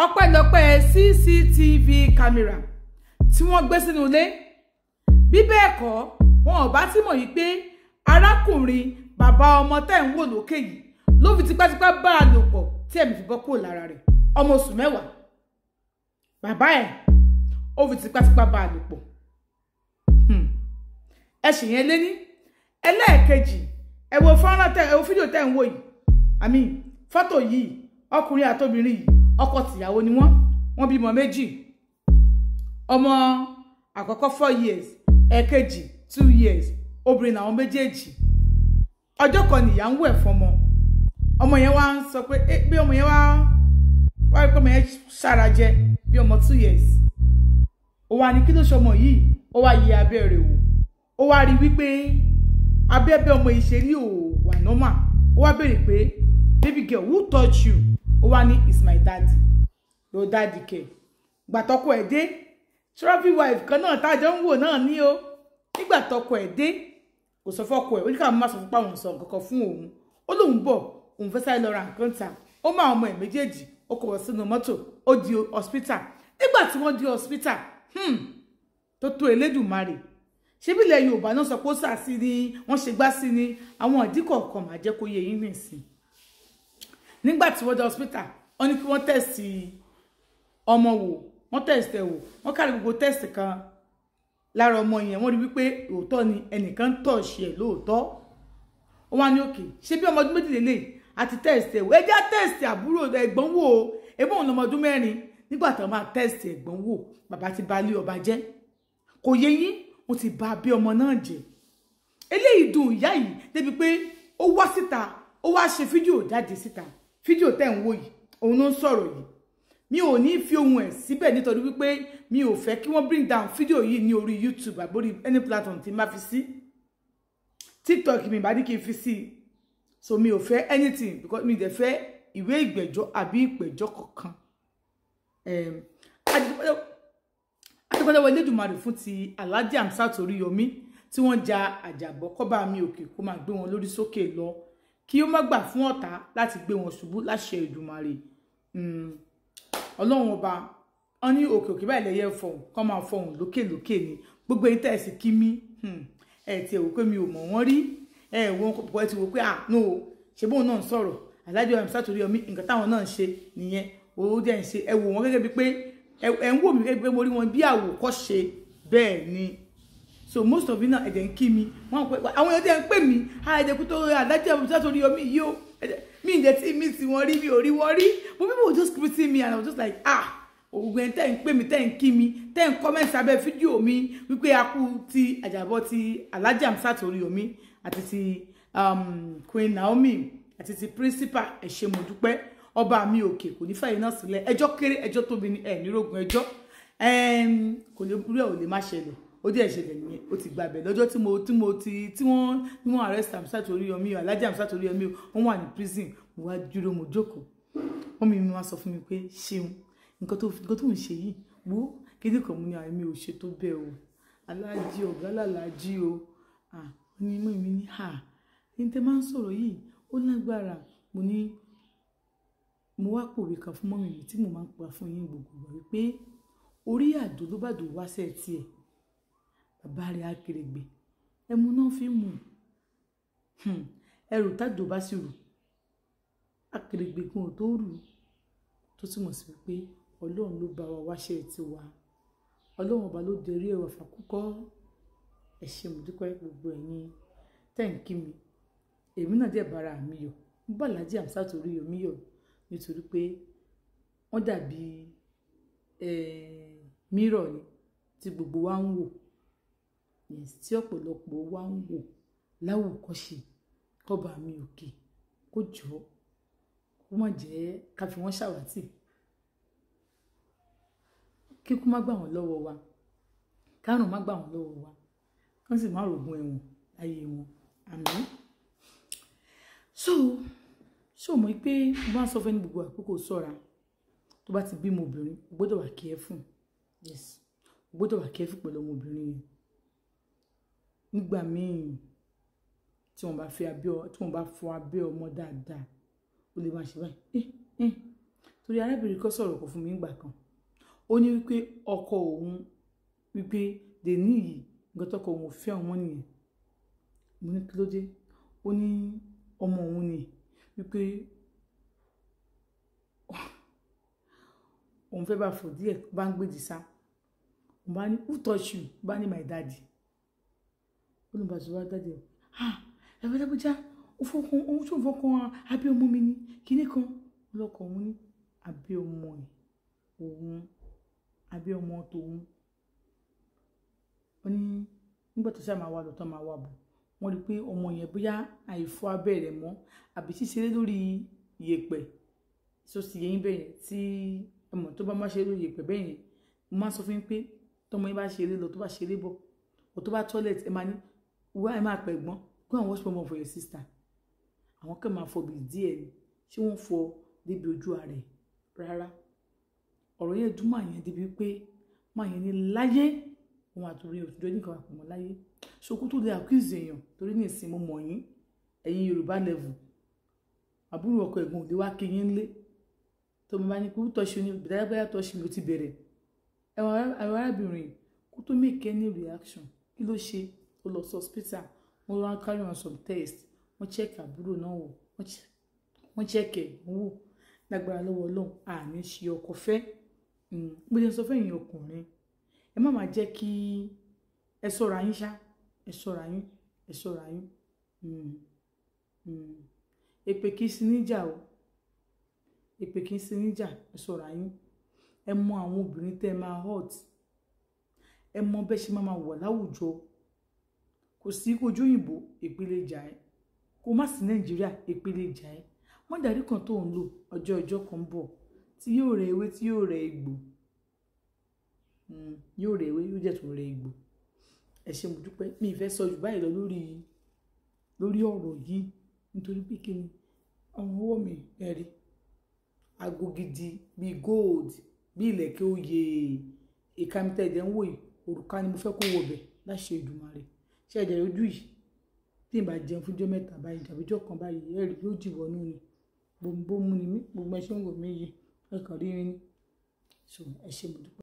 Ọpẹ́lọpẹ́ CCTV camera tí wọ́n gbé sínú ilé. Bí bẹ́ẹ̀ kọ́, wọn ò bá ti mọ̀ yìí pé arákùnrin bàbá ọmọ tẹ́ ń wò lókè yìí ló fi tipátipá bá a lò pọ̀ tí ẹ̀mí fi bọ́ kúrò lára rẹ̀. Ọmọ oṣù 10, bàbá ẹ̀ ó fi tipátipá bá a lò pọ̀. Ẹ ṣì yẹn lé ní. Ẹlẹ́ẹ̀kejì, ẹ wo fọ́nrán tẹ, ẹ wo fídíò tẹ́ ń wò yìí, àmì fọ́tò yìí, ọkùnrin àtobìnrin yìí, ọkọ tìyàwó ni wọ́n. Wọ́n bímọ méjì. Ọmọ àkọ́kọ́ 4 years, ẹ̀kejì 2 years. Obìnrin làwọn méjèèjì. Ọjọ́ kan nìyá ń wẹ̀ fọmọ. Ọmọ yẹn wá ń sọ pé bí ọmọ yẹn wá wá rí pé ọmọ yẹn sára jẹ bí ọmọ 2 years. Ó wá ní kí ló ṣọmọ yìí. Ó wá yẹ abẹ́ rẹ̀ wò. Ó wá rí wípé abẹ́bẹ́ ọmọ ìṣerí ò wà normal. Ó wá béèrè pé, "Baby girl, who touch you?" Ó wá ní, "It's my daddy." Your daddy kẹ̀? Gbà tọkọ ẹ̀ dé, trophy wife kan náà tájọ ń wò náà ní o. Nígbà tọkọ ẹ̀ dé, kò sọ fọ́kọ ẹ̀. Ó ní káwọn má sọ fún páwọn sọ nǹkan kan fún òun. Ó lóun bọ̀, òun fẹ́ sáré lọ ra nǹkan ta. Ó máa ọmọ ẹ̀ méjèèjì, ó kó wọ́n sínú mọ́tò, ó di hospital. Nígbà tí wọ́n di hospital, tó tó Elédùmarè, ṣébí ilẹ̀ Yorùbá náà sọ pé ó sà sí ni wọ́n ṣe gbá sí ni. Àwọn ìdí kọ̀ọ̀kan máa jẹ́ kó yé yín nìsín. Nígbà tí wọ́n dé hospital, wọ́n ní kí wọ́n test ọmọ wò. Wọ́n test ẹ̀ wò, wọ́n kárí gbogbo test kan lára ọmọ yẹn. Wọ́n rí wípé òótọ́ ni, ẹnìkan touch ẹ̀ lóòótọ́. Ó wá ní okay, ṣé bí ọmọ ọdún 2 lélẹ̀ àti test ẹ̀ wò, ẹ já test àbúrò ẹ̀gbọ́n wò ó, ebó òun lọmọ ọdún 4. Nígbà tó máa test ẹ̀gbọ́n wò, bàbá ti ba ilé ọba jẹ́. Kò yé yín? Wọ́n ti bà bí ọmọ náà jẹ́. Eléyìí dùn ìyá yìí débi pé ó wá síta, ó wá ṣe fídíò jáde síta. Fídíò tẹ́ ń wò yìí, òun ló ń sọ̀rọ̀ yìí. Mi ò ní fi ohun ẹ̀ síbẹ̀ nítorí wípé mi ò fẹ́ kí wọ́n bring down fídíò yìí ní orí YouTube àbórí any platform tí n bá fi sí. TikTok mi bá ní kí n fi sí, so mi ò fẹ́ anything because mi dẹ̀ fẹ́ ìwé ìgbẹ́jọ́ àbí ìpẹ̀jọ́ kankan. Adúpẹ́ Elédùmarè fún ti Alhaji Hamzat Oríyọmí tí wọ́n ja àjàbọ́. Kọ́ba mi òkè kó máa gbé wọn lórí sókè lọ, kí ó má gbà fún ọ̀tá láti gbé wọn ṣubú láṣẹ Èdùmàrè. Ọlọ́run ọba, wọn ní òkè òkè báyìí lẹ́yẹ fọ̀hún, kọ́ máa fọ̀hún lókè lókè ni. Gbogbo ẹ̀yin tẹ́ ẹ̀ sì kí mi, ẹ̀ tiẹ̀ wò pé mi ò mọ̀ wọ́n rí, ẹ̀ wọ́n ẹ̀ ti wò pé, ah no, ṣe bóun náà ń sọ̀rọ̀, Alhaji Hamzat Oríyọmí, nǹkan táwọn náà ń ṣe nìyẹn. Ó dẹ̀ ń ṣe, ẹ wò wọ́n gẹ́gẹ́ bíi pé ẹ ń wò mí gẹ́gẹ́ bí pé mo rí wọn bí àwòkọ́ṣe. Bẹ́ẹ̀ ni. So most of you náà, ẹ̀dẹ̀ ń kí mi, wọ́n pẹ́ àwọn èèyàn dẹ̀ ń pè mí, ẹ̀dẹ̀ kú tó Alhaji Hamzat Oríyọmí yìí ó mi ǹjẹ́ tí mi sì wọ́n rí, mi ò rí wọ́n rí, but people were just greeting me and I was just like, ah, ògùn ẹ̀ tẹ́ ń pè mí, tẹ́ ń kí mi, tẹ́ ń comment sábẹ́ fídíò mi wípé a kú ti àjàbọ̀ ti Alhaji Hamzat Oríyọmí àti ti Queen Naomi àti ti principal. Ẹ ṣé, mo dúpẹ́. Ọba mi òkè kò ní fàyè náà sílẹ̀. Ẹjọ́ kéré, ẹjọ́ tóbi ni ẹ nírógun ẹjọ́ kò lè rí ẹ, ò lè má ṣẹlẹ̀. Ó dẹ̀ ṣẹlẹ̀ nìyẹn. Ó ti gbàbẹ̀ lọ́jọ́ tí mo ti tí wọ́n ní wọ́n arrest Hamzat Oríyọmí, Alhaji Hamzat Oríyọmí, wọ́n wà ní prison. Mo wá dúró, mo jókòó. Wọ́n mi wá sọ fún mi pé, "Ṣeun, nǹkan tó ń ṣe yìí, wo kéde kan." Mo ní àmì ò ṣe tó bẹ́ẹ̀ o, aláàjì, ọ̀gá làlájì o. Ah, ní mọ́ mi ní, à ní tẹ́ máa ń sọ̀rọ̀ yìí, ó lágbára. Mo ní mo wá pòwe kan fún mummy mi tí mo máa ń pa fún yín gbogbo ìgbà wípé orí àdó ló bá dò wáṣẹ́ tiẹ̀, bàbá rẹ̀ akèrègbè ẹmu náà fi mú ẹrù tádò bá sì rù, akèrègbè gan ò tó rù. Tó túmọ̀ sí wípé Ọlọ́run ló bá wa wáṣẹ́ tiwa, Ọlọ́run ọba ló derí ẹwà fàkúkọ́. Ẹ ṣé, mo dúpẹ́. Gbogbo ẹ̀yin tẹ́ ń kí mi, èmi náà dẹ̀ bára mi yọ̀. Mo bá Alhaji Hamzat Oríyọmí yọ̀ nítorí pé wọ́n dàbí mirror ni tí gbogbo wa ń wò, yes, tí ọ̀pọ̀lọpọ̀ wa ń wò láwòkọ́ṣe. Kọ́ba mi òkè kó jọ kó má jẹ́ ká fi wọ́n ṣàwátì, kíkú má gbà wọ́n lọ́wọ́ wa, kárùn má gbà wọ́n lọ́wọ́ wa, kán sì má rògùn ẹ̀wọ̀n láyé wọn. Àmín. So ṣé o mọ̀ pé mo máa ń sọ fẹ́ ní gbogbo àkókò, ṣọ́ra tó bá ti bímọ obìnrin, o gbọ́dọ̀ wà careful. Yes, o gbọ́dọ̀ wà careful pẹ̀lú ọmọbìnrin yẹn. Nígbà míì tí wọ́n bá fi abẹ́, tí wọ́n bá fọ abẹ́ ọmọ dáadáa, ó lè máa ṣe báyìí. Ẹ ẹ Torí arábìnrin kan sọ̀rọ̀ kan fún mi nígbà kan, ó ní wípé ọkọ òun wípé dèní yìí nǹkan tọkọ òun ò fẹ́ ọmọ nìyẹn. Mo ní kí ló dé? Ó ní ọmọ òun ni wípé òun fẹ́ bá fò díẹ̀ bá ń gbèdì sá. Òun bá ní who touch you? Bá ní my daddy. Ó ní bàtú wá daddy ẹ̀, ah ẹ̀fọ́ lágbèjà òun tó fọkàn abẹ́ ọmọ mi ni kíní kan. Ọlọ́kọ̀ òun ní abẹ́ ọmọ ẹ̀ òun, abẹ́ ọmọ tòun. Ó ní nígbà tó ṣáà máa wà lọ́tọ́ máa wà bọ̀, wọ́n rí i pé ọmọ yẹn bóyá àìfọ abẹ́ rẹ̀ mọ́ àbí ṣíṣeré lórí ìyẹ̀pẹ̀ tó sì yẹn bẹ́ẹ̀ yẹn, tí ọmọ tó bá má ṣeré lórí ìyẹ̀pẹ̀ bẹ́ẹ̀ yẹn, mo máa sọ fún yín pé tọmọ yín bá ṣeré lọ, tó bá ṣeré bọ̀, ò tó bá toilet, ẹ máa ní wá, ẹ máa pẹ̀ gbọ́n, go and wash mom for your sister. Àwọn kan máa fọ bí díẹ̀ ni, ṣé wọ́n fọ débi ojú ara ẹ̀ rárá. Ọ̀rọ̀ yẹn dùn máa yẹn débi pé máa yẹn ní láyé òun àtòrí òtújọ́ nìkan àpò mọ́ láyé. Ṣokú tó lè accuse èèyàn torí ní ìsìn mo mọ̀ yín, ẹ̀yin Yorùbá level, àbúrò ọkọ ẹ̀gbọ́n òde wá kí yín lé tó mo bá ní pé ó tọ́ṣe ní ìdáyàgbáyà tọ́ṣe ló ti bẹ̀rẹ̀. Ẹ̀wọ̀n arábìnrin kó tó make any reaction, kí ló ṣe? Ó lọ sí hospital, wọ́n wá carry on some test, wọ́n check àbúrò náà wò, wọ́n check ẹ̀ wò. Lágbára lọ́wọ́ Ọlọ́run, àní ṣe ọkọ fẹ́. Mo jẹ́ sọ fẹ́yìn ọkùnrin, ẹ má máa jẹ́ kí ẹ ṣọ́ra yín ṣá, ẹ ṣọ́ra yín, ẹ ṣọ́ra yín. Èpè kìí sí níjà o, èpè kìí sí níjà, ẹ ṣọ́ra yín. Ẹ mọ àwọn obìnrin tẹ́ ẹ máa hot, ẹ mọ bẹ́ẹ̀ ṣe máa wà láwùjọ. Kò sí ojú òyìnbó èpè lè jà ẹ́, kò má sí Nàìjíríà èpè lè jà ẹ́. Wọ́n dàrí kan tó ń lò ọjọ́ ọjọ́ kan bọ̀ tí yóò rẹ ewé, tí yóò rẹ egbò, yóò rẹ ewé, yóò jẹ́ tó rẹ egbò. Ẹ ṣé, mo dúpẹ́. Mi ì fẹ́ sọ jù báyìí lọ lórí ọ̀rọ̀ yìí, nítorí pé kí ni ọrùn ọwọ́ mi ẹ rí aago gidi bíi gold bíi ìlẹ̀kẹ̀ oyè ìka mi tẹ́ ẹ̀jẹ̀ ń wò yìí, òrùka ni mo fẹ́ kó wọbẹ̀ láṣẹ Èdùmàrè. Ṣé ẹ̀jẹ̀ ojú yìí tí ì bá jẹun fúnjọ́ mẹ́ta báyìí tàbí ọjọ́ kan báyìí, ẹ rí yóò jìwọ́nú ni bòmú ni mí, gbogbo ẹ ṣe ń wò mí yìí, ẹ kàn rí mi ní. So ẹ ṣé, mo dúpẹ́.